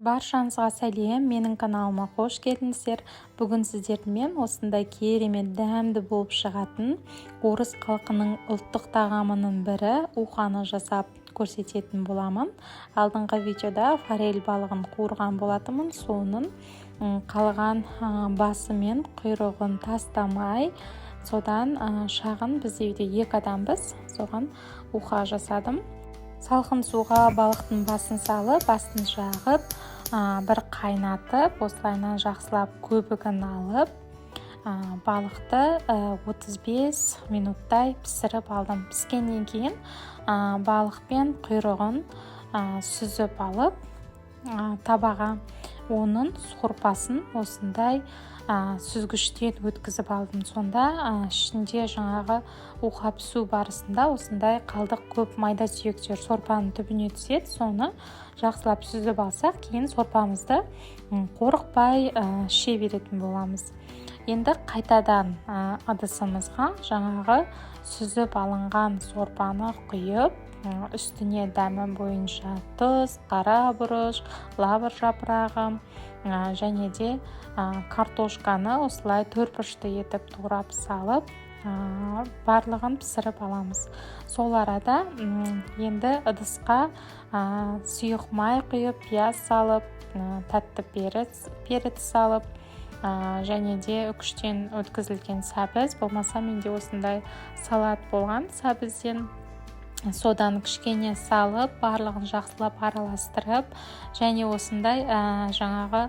Баршаңызға сәлем! Менің каналыма қош келдіңіздер! Бүгін сіздермен осындай керемет дәмді болып шығатын орыс халқының ұлттық тағамының бірі уханы жасап көрсететін боламын. Алдыңғы видеода форель балығын қуырған болатынмын. Соның қалған басы мен құйрығын тастамай, содан шағын, бізде үйде екі адамбыз, соған уха жасадым. Салқын суға балықтың басын салып, астын жағып, бір қайнатып, осылайынан жақсылап көбігін алып, балықты 35 минуттай пісіріп алдым. Піскеннен кейін балық пен құйрығын сүзіп алып, табаға оның сорпасын осындай сүзгіштен өткізіп алдым. Сонда ішінде жаңағы уха пісу барысында осындай қалдық, көп майда сүйектер сорпаның түбіне түседі. Соны жақсылап сүзіп алсақ, кейін сорпамызды қорықпай іше беретін боламыз. Енді қайтадан ыдысымызға жаңағы сүзіп алынған сорпаны құйып, үстіне дәмі бойынша тұз, қара бұрыш, лавр жапырағы және де картошканы осылай төртбұрышты етіп турап салып, барлығын пісіріп аламыз. Сол арада енді ыдысқа сұйық май құйып, пияз салып, тәтті перец салып және де үкіштен өткізілген сәбіз, болмаса менде осындай салат болған сәбізден, содан кішкене салып, барлығын жақсылап араластырып, және осындай жаңағы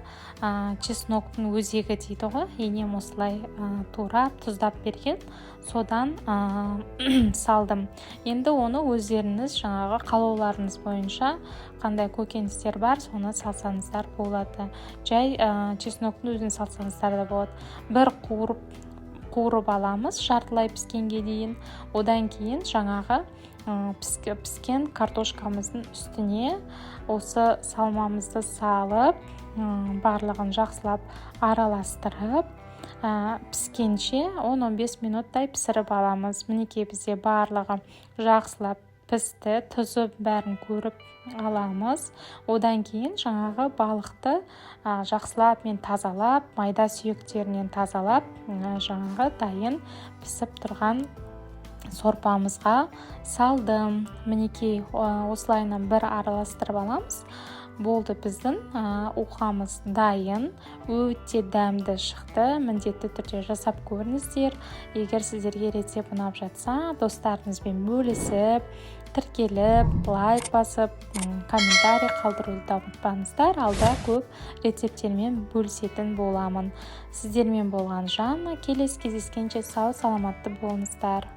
чесноктың өзегі дейді ғой, енем осылай турап, тұздап берген, содан салдым. Енді оны өздеріңіз жаңағы қалауларыңыз бойынша қандай көкөністер бар, соны салсаңыздар болады. Жай чесноктың өзін салсаңыздар да болады. Бір қуырып қуырып аламыз жартылай піскенге дейін. Одан кейін жаңағы піскен картошкамыздың үстіне осы салмамызды салып, барлығын жақсылап араластырып, піскенше 10-15 минуттай пісіріп аламыз. Мінекей, бізде барлығы жақсылап пісті. Тұзы, бәрін көріп аламыз. Одан кейін жаңағы балықты жақсылап мен тазалап, майда сүйектерінен тазалап, жаңағы дайын пісіп тұрған сорпамызға салдым. Мінекей, осылайынан бір араластырып аламыз. Болды, біздің ухамыз дайын. Өте дәмді шықты, міндетті түрде жасап көріңіздер. Егер сіздерге рецепт ұнап жатса, достарыңызбен бөлісіп, тіркеліп, лайк басып, комментарий қалдыруды да ұмытпаңыздар. Алда көп рецепттермен бөлісетін боламын. Сіздермен болған Жанна. Келесі кездескенше сау саламатты болыңыздар!